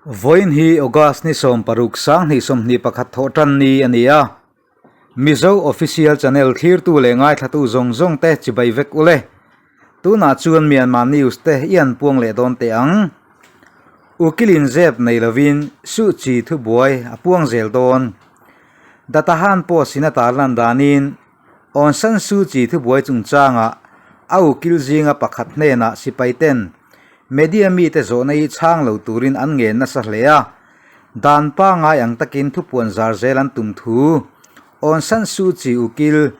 Vawiin hi August ni 16 2021 thawh tan ni a ni a. Mizo Official Channel thlirtu leh ngaithlatu zawng zawng te chibai vek ule. Tunah chuan Myanmar News te i an puang leh dawn teh ang. Ukilin zep nei lovin Suh Kyi thubuai a puang zel dawn. Datahan post in a tarlan danin Aung San Suu Kyi thubuai chungchangah a ukil zinga pakhat hnenah sipai ten media mite zawhna hi chhang lo turin an ngen nasa hle a, dan pangngai ang takin thupuan zar zel an tum thu Aung San Suu Kyi ukil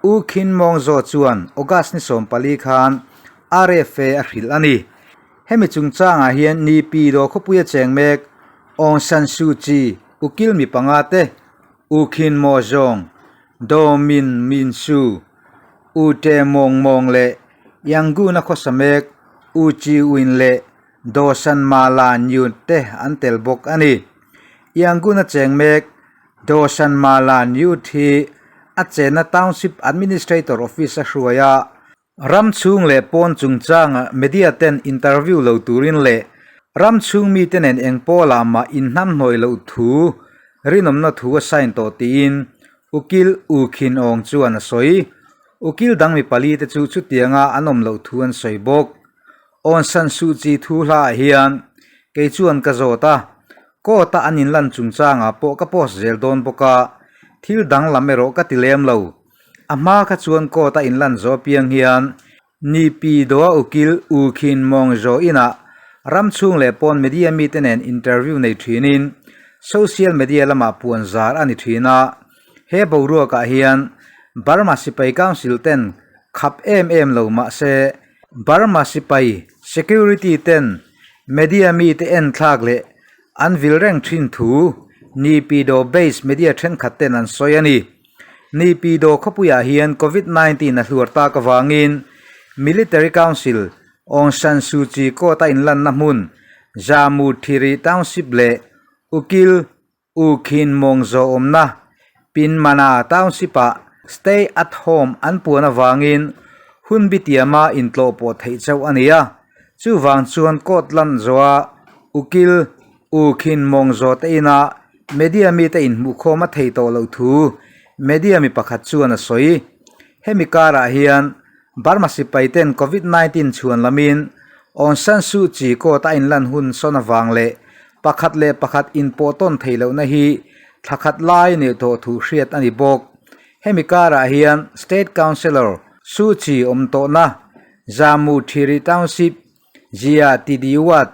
U Khin Maung Zaw chuan August ni 14 khan RFA a hrilh a ni. Hemi chungchangah hian Ni Pi Daw khawpuia cheng mek Aung San Suu Kyi ukil mi panga te U Khin Maw Zawng, Daw Min Min Su, U Te Mawng Mawng leh Yangon a khawsa mek U Chi Win leh Daw San Ma La Nyut te an tel bawk a ni. Yangon a cheng mek Daw San Ma La Nyut hi a chenna Township Administrator Office a hruai a, Ram chhung leh pawn chungchanga media ten interview lo turin leh ram chhung mite nen eng pawlah mah inhnamhnawih loh thu rinawmna thu a sign tawh tiin Ukil U Khin Aung chuan a sawi. Ukil dang mi pali te chu chutianga an awm loh thu an sawi bawk. Aung San Suu Kyi thu hlaah hian kei chuan ka zawt a, court a an inlan chungchangah pawh ka post zel dawn bawk a, thil danglam erawh ka ti lem lo. A hma kha chuan court a inlan zawh apiang hian Ni Pi Doa Ukil U Khin Mawng Zaw inah ram chhung leh pawn media mite nen interview nei thinin social media lamah puan zar a ni thin a. He boruakah hian Burma Sipai Council ten khap em em lo mah se Burma Sipai Security ten media mite en thlak leh an vil reng thin thu Ni Pi Daw base media thenkhat ten an sawi a ni. Ni Pi Daw khawpuiah hian Covid 19 a hluar tak avangin Military Council Aung San Suu Kyi court a inlanna hmun Jamu Thiri Township leh Ukil U Khin Mawng Zaw awmna Pinmana Township ah Stay at Home an puan avangin hun bitiama intlawh pawh theih chauh a ni a. Chuvang chuan court lan zawha Ukil U Khin Mawng Zaw te inah Media mite inhmuhkhawm a thei tawh loh thu media mi pakhat chuan a sawi. Hemi karah hian Burma sipai ten Covid 19 chhuan lamin Aung San Suu Kyi court a inlan hun sawn avang leh pakhat leh pakhat inpawh tawn theih lohna hi thla khat lai neih tawh thu hriat a ni bawk. Hemi karah hian State Counsellor Suu Kyi awm tawhna Zamu Thiri Township Zia Tidiwat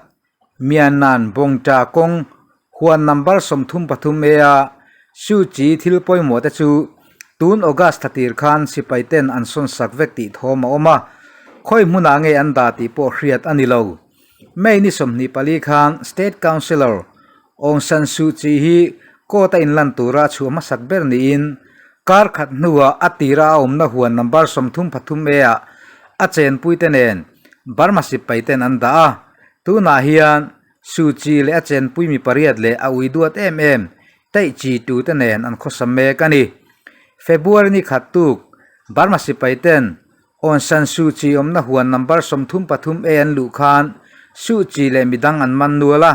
Mianan Bawngṭa kawng huan number 33 E a Suu Kyi thil pawimawh te chu tun August thla tir khan sipai ten an sawn sak vek tih thawm a awm a, khawi hmunah nge an dah tih pawh hriat a ni lo. May ni 24 khan State Counsellor Aung San Suu Kyi hi court a inlan tura chhuah hmasak ber niin kar khat hnuah a tira a awmna huan number 33 E ah a chenpuite nen Burma sipai ten an dah a. Tunah hian Suu Kyi leh a chenpui mi pariat leh a ui duat em em Taih Chi tu te nen an khawsa mek a ni. February ni khat tuk Burma sipai ten Aung San Suu Kyi awmna huan number 33 A an luh khan Suu Kyi leh midang an man nual a.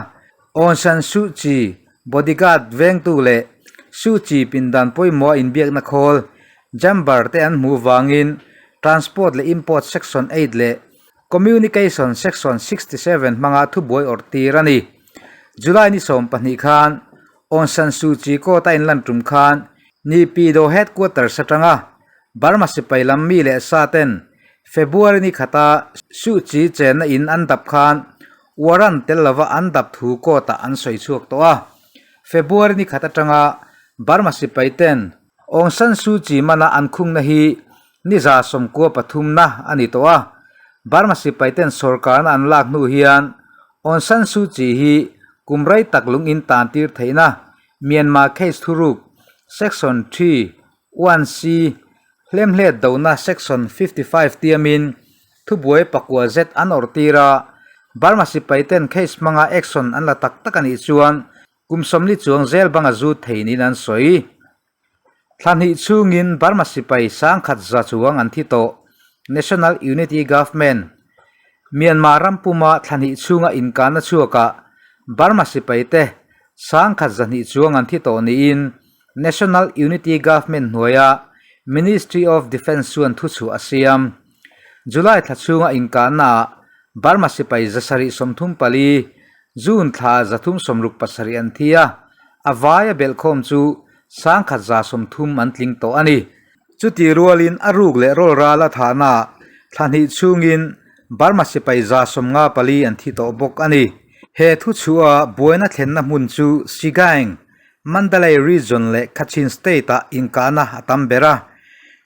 Aung San Suu Kyi bodyguard vengtu leh Suu Kyi pindan pawimawh a inbiakna khawl Jamber te an hmuh vangin Transport leh Import Section 8 leh Communication Section 67 hmanga thubuai awrh tir a ni. July ni 12 khan Aung San Suu Kyi court a inlan tum khan Ni Pyi Daw headquarters atanga Burma sipai lam mi leh sa ten February ni khata Suu Kyi chenna in an dap khan warrant tel lova an dap thu court ah an sawi chhuak tawh a. February ni khat atanga Burma sipai ten Aung San Suu Kyi mana an khungna hi ni 93 na a ni tawh a. Burma sipai ten sorkarna an lak hnu hian Aung San Suu Kyi hi kum rei tak lung in tan tir theihna Myanmar case thuruk Section 3 1C hlemhlet dona Section 55 tiamin thubuai pakua zet an awrh tir a. Burma sipai ten case hmanga action an la tak tak a nih chuan kum 40 chuang zel banga zu thei niin an sawi. Thla hnih chhungin Burma sipai sangkhat za chuang an thi tawh. National Unity Government Myanmar ram puma thla hnih chhunga inkahna chhuakah Burma sipaite 10,000 200 chuang an thi tawh niin National Unity Government hnuaia Ministry of Defence chuan thuchhuah a siam. July thla chhunga inkahnaah Burma sipai 734, June thla 367 an thi a, a vaia belhkhawm chu 1,130 an tling tawh a ni. Chuti rualin a ruk leh rawl ral a thahnaah thla hnih chhungin Burma sipai 54 an thi tawh bawk a ni. He thuchhuah buaina thlenna hmun chu Sagaing, Mandalay Region leh Kachin State-ah inkahna a tam ber a,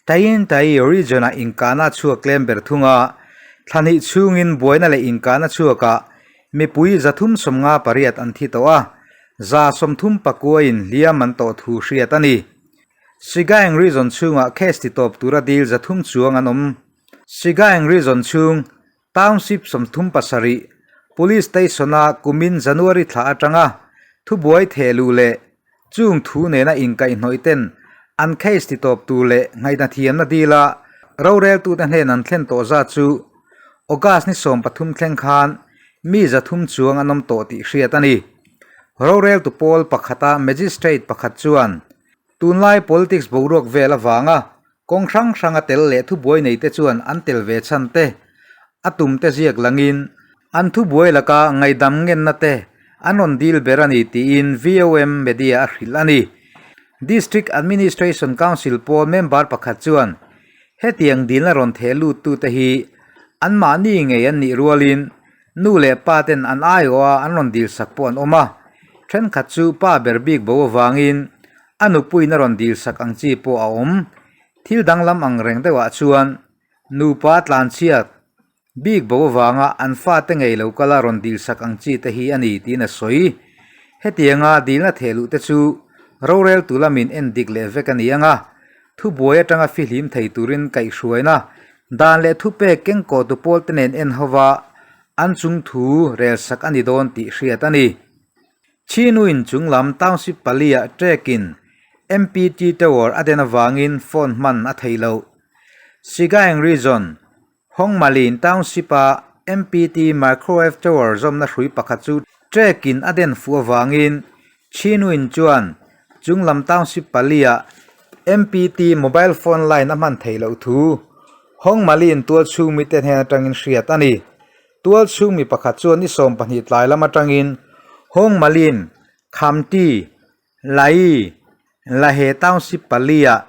Tayintayi Region-ah inkahna a chhuak tlem ber thung a, thla hnih chhungin buaina leh inkahna chhuakah mipui 358 an thi tawh a, 39 in hliam an tawh thu hriat a ni. Sagaing Region chhungah case ti tawp tura dil 300 chuang an awm. Sagaing Region chhung Township 37 Police Station-a kumin January thla atanga thubuai theh luh leh chung thu nena inkaihhnawih ten an case ti tawp tur leh ngaihna thiamna dila roreltute hnen an thlen tawh zat chu August ni 13 thleng khan mi 300 chuang an awm tawh tih hriat a ni. Roreltu pawl pakhata Magistrate pakhat chuan tunlai politics boruak vel avanga Kawng hrang hranga tel leh thubuai neite chuan an tel ve chhan te, a tum te ziak langin an thubuai laka ngaihdam ngenna te an rawn dil ber a ni tiin VOM Media a hrilh a ni. District Administration Council pawl member pakhat chuan hetiang dilna rawn theh luttute hi anmahni ngei an nih rualin nu leh pa ten an aiawha an rawn dilsak pawh an awm a, thenkhat chu pa ber bik bo avangin A nupuiin a rawn dilsak ang chi pawh a awm. Thil danglam ang reng deuhah chuan nupa tlanchhiat bik bo avanga an fate ngei lo kala rawn dilsak ang chi te hi a ni tiin a sawi. Hetianga dilna theh luh te chu roreltu lamin en dik leh vek a ni ang a, thubuai atanga fihlim thei turin kaihhruaina dan leh thupek kengkawhtu pawlte nen en hova an chung thu relsak a ni dawn tih hriat a ni. Chhinuin chunglam Township pali-ah trek-in MPT Tower a den avangin phone hman a theih loh. Sagaing Region, Hongmalin Township-a MPT Microwave Tower zawmna hrui pakhat chu trek-in a den fuh avangin Chhinuin chuan chunglam Township pali-ah MPT mobile phone line a hman theih loh thu Hongmalin tualchhung mite hnen atangin hriat a ni. Tual chhung mi pakhat chuan ni 20 tlai lam atangin Hong Malin, Khamti, Lai, Lahe Township pali-ah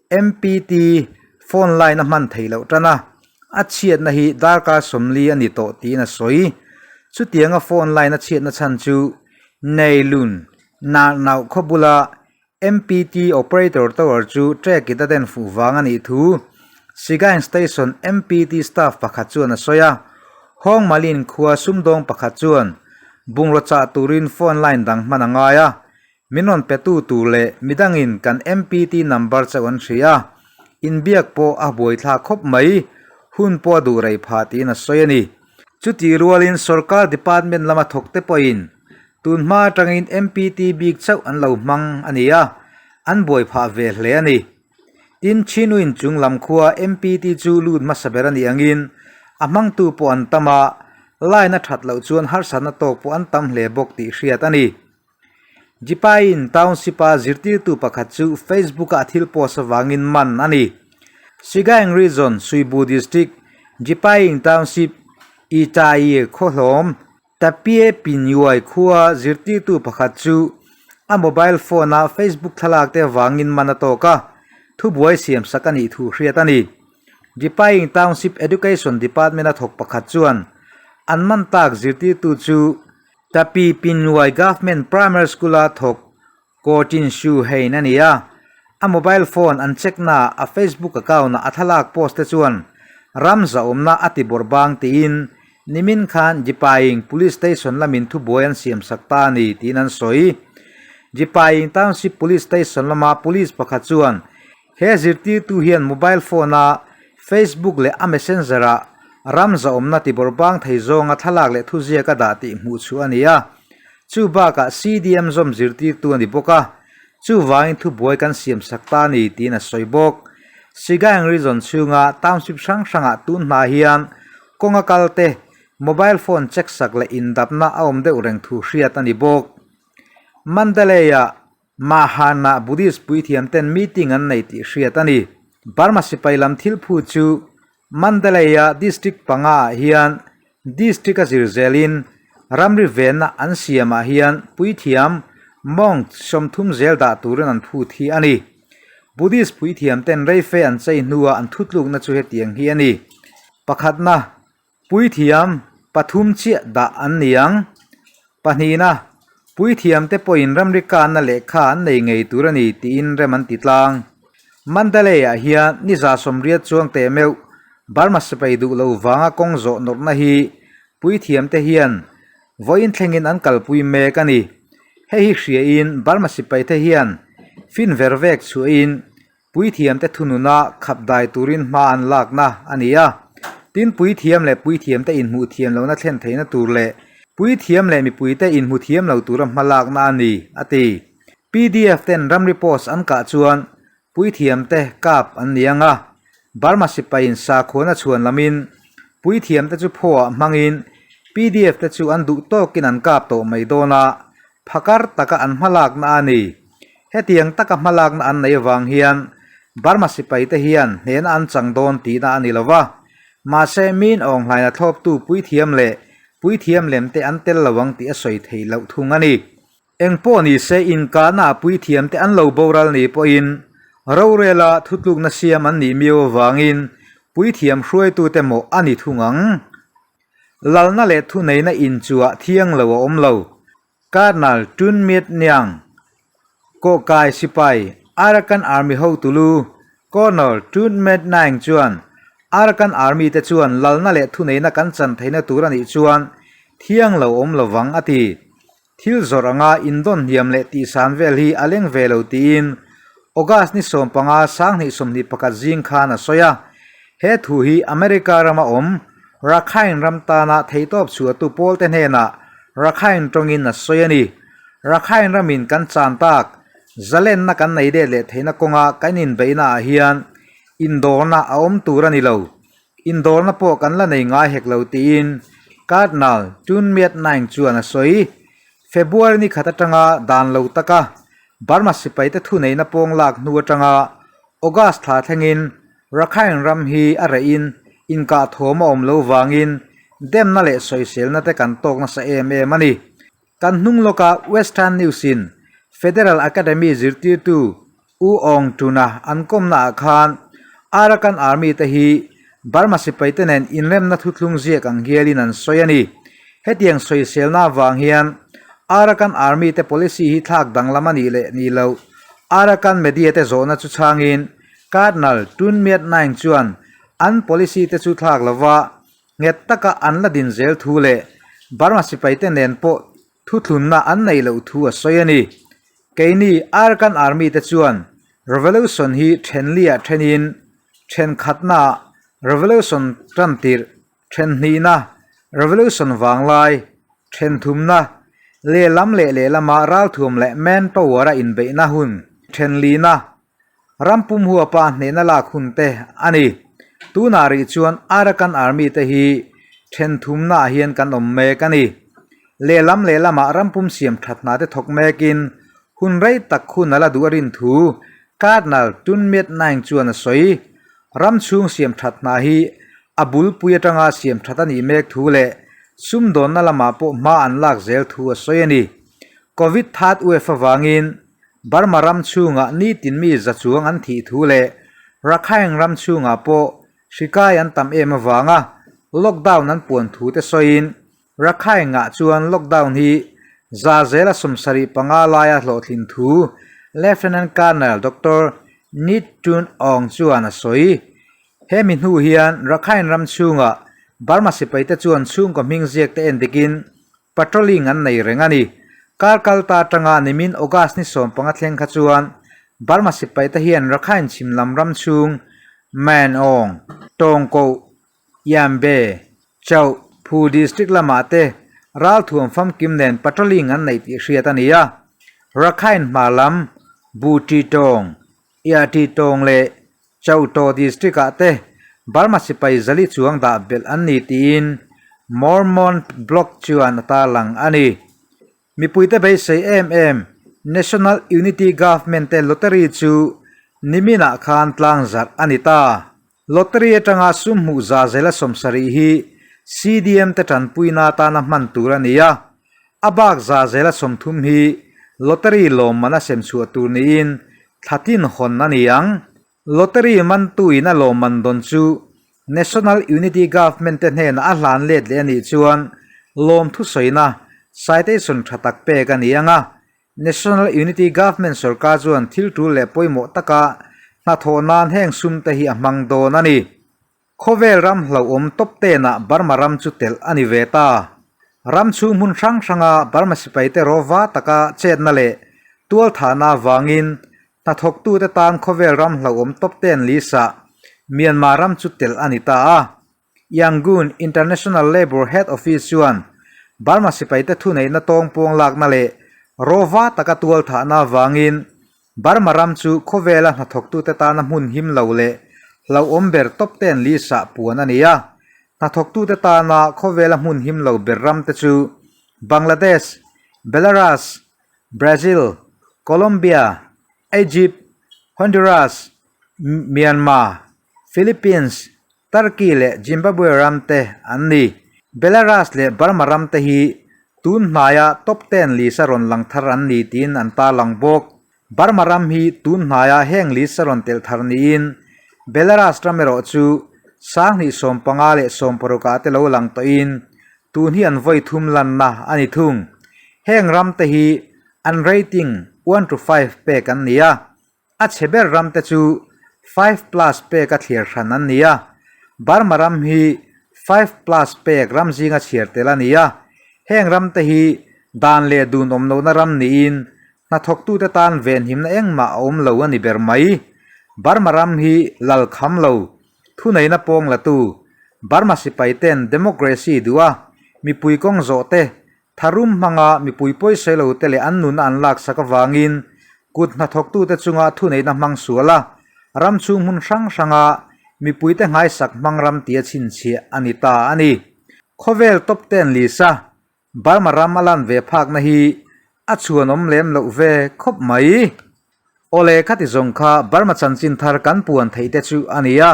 MPT phone line a hman theih loh tan a, a chhiatna hi darkar 40 a ni tawh tiin a sawi. Chutianga phone line a chhiatna chhan chu Neilun, Narnauh khaw bula MPT operator tower chu track in a den fuh vang a nih thu Sagaing Station MPT staff pakhat chuan a sawi a. Hawng Malin khua sumdawng pakhat chuan bungraw chah turin phone line dang hman a ngai a, min rawn pe tu tur leh midangin kan MPT number chauh an hria a, inbiak pawh a buaithlak khawp mai, hun pawh a duh rei phah tiin a sawi a ni. Chutih rualin sorkar department lama thawkte pawhin Tun hma atangin MPT bik chauh an lo hmang a ni a, an buai phah ve hle a ni. Tin, Chhinuin chung lam khua MPT chu lut hmasa ber a nih angin a hmangtu pawh an tam a, line a that loh chuan harsatna tawk pawh an tam hle bawk tih hriat a ni. Jipain Township-a zirtirtu pakhat chu Facebook-a a thil post avangin man a ni. Sagaing Region, Suibu District, Jipaing Township, Itayi khawhlawm, Tapie Pinyuai khua zirtirtu pakhat chu a mobile phone-a Facebook thlalak te avangin man a tawk a, thubuai siamsak a nih thu hriat a ni. Jipaing Township Education Department-a thawk pakhat chuan an man tak zirtirtu chu Tapi Pinyuai Government Primary School-a thawk Ko Chin Shu Hein a ni a, a mobile phone an check naah a Facebook account-ah a thlalak post te chuan ram zahawmna a ti bawrh bang tiin nimin khan Jipaing Police Station lamin thubuai an siamsak ta a ni tiin an sawi. Jipaing Township Police Station lama police pakhat chuan he zirtirtu hian mobile phone-a Facebook leh a messenger-ah ram zahawmna ti bawrh bang thei zawnga thlalak leh thuziak a dah tih hmuh chhuah a ni a. Chu bakah CDM zawm zirtirtu a ni bawk a, chuvangin thubuai kan siam sak ta a ni tiin a sawi bawk. Sagaing Region chhunga township hrang hrangah tun hma hian kawnga kal te, mobile phone check sak leh indapna a awm deuh reng thu hriat a ni bawk. Mandalay-ah Mahana Buddhist puithiam ten meeting an nei tih hriat a ni. Burma sipai lam thil phu chu Mandalay-a district panga ah hian district a zir zelin ramri venna an siamah hian puithiam monk 30 zel dah turin an phut hi a ni. Buddhist puithiam ten reife an chei hnuah an thutlukna chu hetiang hi a ni. Pakhatna, Puithiam pathum chiah dah an ni ang. Pahnihna, Puithiamte pawhin ramri kanna lehkha an nei ngei tur a ni tiin rem an ti tlang. Mandalay-ah hian ni 180 chuang teh meuh Burma sipai duh lo vanga kawng zawh nawrhna hi puithiamte hian vawiin thlengin an kalpui mek a ni. Hei hi hriain Burma sipaite hian fin ver vek chhuahin Puithiamte thununa khap dai turin hma an lakna a ni a. Tin, puithiam leh puithiamte inhmuh thiam lohna thlen theihna tur leh puithiam leh mipuite inhmu thiam lo tura hma lakna a ni, a ti. Pdf ten ramri post an kah chuan puithiamte kap an ni ang a. Burma sipaiin sakhuana chhuan lamin puithiamte chu phaw-ah hmangin pdf te chu an duh tawkin an kap tawh mai dawn a, phakar taka an hma lakna a ni. Hetiang taka hmalakna an nei avang hian Burma sipaite hian hnehna an chang dawn tihna a ni lo va, mahse min awng hlaina thlawptu puithiam leh puithiam lemte an tel lo ang tih a sawi theih loh thung a ni. Eng pawh ni se inkahnaah puithiamte an lo boral ni pawhin rorela thutlukna siam an nih miau avangin puithiam hruaitute mawh a ni thung ang. Lalna leh thuneihna inchuah thiang lo a awm lo. Colonel Tun Myat Niang, Kawhkai sipai Arakan Army hotulu Colonel Tun Myat Naing chuan Arakan Army te chuan lalna leh thuneihna kan chan theihna tur a nih chuan thiang lo awm lovang a ti. Thil zawrh anga indawn hniam leh tihsan vel hi a leng ve lo tiin August ni 15 2021 zing khan a sawi a. He thu hi America rama awm Rakhine ram tana theihtawp chhuahtu pawlte hnenah Rakhine tawngin a sawi a ni. Rakhine ramin kan chan tak, zalenna kan nei let leh theihna kawnga kan inbeihna ah hian indawrna a awm tur a ni lo. Indawrna pawh kan la nei ngai hek lo tiin Cardinal Tun Myat Naing chuan a sawi. February ni khat atanga dan lo taka Burma sipaite thuneihna pawng lak hnu atanga August thla thlengin Rakhine ram hi a rehin inkah thawm a awm lo vangin demna leh sawiselna te kan tawk nasa em em a ni. Kan hnung lawka Western News-in Federal Academy zirtirtu U Aung Tuna an kawmna ah khan Arakan Army te hi Burma sipaite nen inremna thuthlung ziak ang hialin an sawi a ni. Hetiang sawiselna avang hian Arakan Army te policy hi thlak danglam a nih leh nih loh Arakan media te zawhna chu chhangin Cardinal Tun Myat Naing chuan an policy te chu thlak lova nghet taka an la din zel thu leh Burma sipaite nen pawh thuthlunna an neih loh thu a sawi a ni. Keini Arakan Army te chuan Revolution hi thenliah thenin thenkhatnaah Revolution tantirh, thenhnihna, Revolution vanglai, thenthumna, lehlam leh lehlama ralthuam leh manpower a inbeihna hun, thenlihna, Ram pum huapa hnehna lak hun te a ni. Tunah rih chuan Arakan Army te hi then thumna ah hian kan awm mek a ni. Lehlam lehlamah ram pum siam that hna te thawk mekin hun rei tak hun a la duh a rin thu Colonel Tun Myat Naing chuan a sawi. Ram chhung siam that hna hi a bulpui atanga siam that a nih mek thu leh sumdawnna lamah pawh hma an lak zel thu a sawi a ni. Covid third wave avangin Burma ram chhungah nitin mi za chuang an thih thu leh Rakhine ram chhungah pawh hri kai an tam em avanga lockdown an puan thu te sawiin Rakhine ah chuan lockdown hi za zela 75 laia hlawhtlin thu Lieutenant Colonel Doctor Nit Tun Aung chuan a sawi. He mi hnu hian Rakhine ram chhungah Burma sipaite chuan chhungkaw hming ziak te en dikin Patrolling an nei reng a ni. Kar kal ta atanga nimin August ni 15 thleng kha chuan Burma sipaite hian Rakhine chhim lam ram chhung Man Aung, Tawngkoh, Yambe, Chauh, Phu District lamah te ralthuam famkim nen patrolling an neih tih hriat a ni a. Rakhine hmar lam Bu Ṭi Tawng, Ia Ṭi Tawng leh Chauhtaw District-ah te Burma sipai zali chuang dah belh an ni tiin. Mormon blog chuan a tarlang a ni. Mipuite beisei em em National Unity Government te lottery chu niminah khan tlangzarh a ni ta. Lottery atanga sum hmuh za zela sawmsarih hi CDM te tanpuina atana hman tur a ni a, a bak za zela 30 hi lottery lawmman a sem chhuah tur niin thla tin hawn a ni ang. Lottery mantuin a lawmman dawn chu National Unity Government te hnenah a hlan let leh a nih chuan lawmthu sawina citation tha tak pek a ni ang a, National Unity Government sorkar chuan thil tul leh pawimawh taka hnathawh nan heng sum te hi a hmang dawn a ni. Khawvel ram hlauhawm tawp tenah Burma ram chu telh a ni ve ta. Ram chhung hmun hrang hranga Burma sipaite rawva taka chetna leh tualthahna avangin hnathawktute tan khawvel ram hlauhawm tawp ten list-ah Myanmar ram chu telh a ni ta a. Yangon International Labour Head Office chuan Burma sipaite thuneihna tawngpuang lakna leh rawva taka tualthahna avangin Burma ram chu khawvela hnathawktute tana hmun him lo leh hlauhawm ber tawp ten list-ah puan a ni a. Hnathawktute tana khawvela hmun him lo ber ramte chu Bangladesh, Belarus, Brazil, Colombia, Egypt, Honduras, Myanmar, Philippines, Turkey leh Zimbabwe ram te an ni. Belarus leh Burma ram te hi tun hnaia top ten list a rawn lang thar an ni tiin an tarlang bawk. Burma ram hi tun hnaia heng list a rawn telh thar niin Belarus ram erawh chu 2015 leh 16 ah te lo lang tawhin tun hi an vawi thum lanna a ni thung. Heng ram te hi an rating one to five pek an ni a. A chhe ber ramte chu five plus pek a thliar hran an ni a, Burma ram hi five plus pek ram zinga chhiar tel a ni a, heng ramte hi dan leh dun awm lohna ram niin hnathawktute tan venhimna engmah a awm lo a ni ber mai. Burma ram hi lal kham lo, thuneihna pawng latu, Burma sipaiten democracy duh a, mipui kawng zawh te Tharum hmanga mipui pawisawi lo te leh an nunna an laksak avangin kut hnathawktute chunga thuneihna hmang sual a, ram chhung hmun hrang hranga mipuite nghaisak hmang ram tia chhinchhiah a ni ta a ni. Khawvel top ten lisa Burma ram a lan ve phakna hi a chhuanawm lem loh ve khawp mai. Awle khati zawng kha Burma chanchin thar kan puan theih te chu a ni a,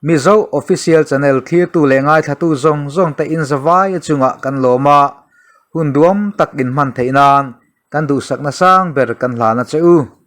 Mizo Official Channel thlirtu leh ngaithlatu zawng zawng te inzavai a chungah kan lawm a, hun duam tak inhman theih nan kan duhsakna sang ber kan hlan a che u.